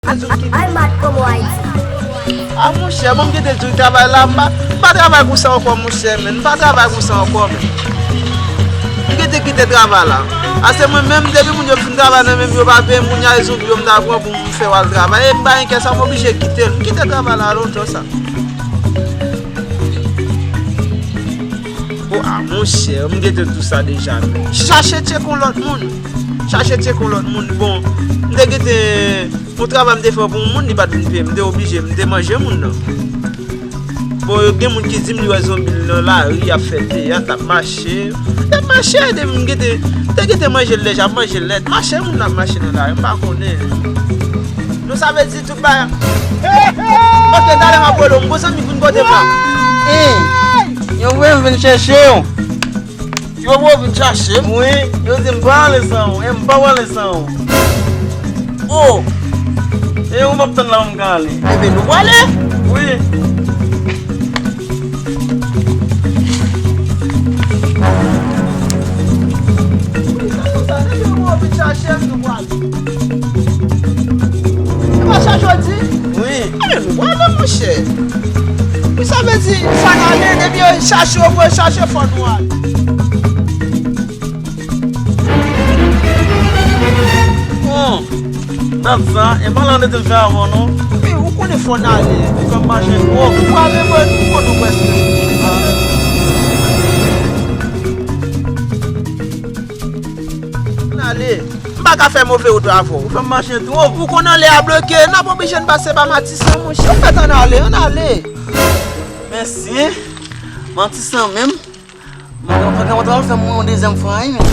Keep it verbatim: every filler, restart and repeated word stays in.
Ay, mat kòm w Ayiti. A monchè, bon, m gentan di w travay la, m pa, m pa travay konsa ankò, monchè, men. M pa travay konsa ankò, men. M gentan kite travay la. Ase mwen menm, depi moun yo fin travay nan men m, yo pa peye m, kounye a e zonbi yo m ta pran pou m fè yo al travay. E m pa gen kè sa, m oblije kite l. M kite travay la lontan sa. O, a monchè, m gentan di w sa deja, men. Chache tcheke yon lòt moun. Chache tcheke yon lòt moun. Bon, m te gentan yon travay m te fè pou yon moun, li pa t vin peye m, m te oblije, m te manje moun nan. Bon, gen moun ki di m li wè zonbi l nan lari, y ap fè teyat, ap mache. Y ap mache, depi m gentan, te gentan manje l deja, ap manje l nèt. Mache moun nan ap mache nan lari, m pa konnen. Nou sa vle di tout bagay. Ok, talè m ap rele w, m gon zanmi k vin kote m la. Hey! Yo voye m vin chèche w. Yo voye w vin chache m? Wi, yo di m pa ale san ou, e m pa prale san ou. O! E ou m ap tann la pou m ka ale. Enben, nou prale? Wi. Sa konsa, depi yo voye w vin chache m, nou prale. E pa sa jodi? Wi. Enben, nou prale, monchè. Wi, sa vle di, sa n ale, depi yo chache w, voye chache, fò nou ale. Bon, dat sa, e pa la nou te fè avan, non? Epi, ou konnen fò n ale. Ou fè m mache twòp. Ou prale, mwen, ou konnen w prèske. Ann ale. M pa ka fè move wout avè w. Ou fè m mache twòp. Ou konn anlè a bloke, n ap oblije n pase pa Matisan, monchè. Ou mèt ann ale, ann ale. Mèsi. Matisan menm. Mwen, mwen, mwen, mwen fè mwen yon dezyèm fwa, wi, men.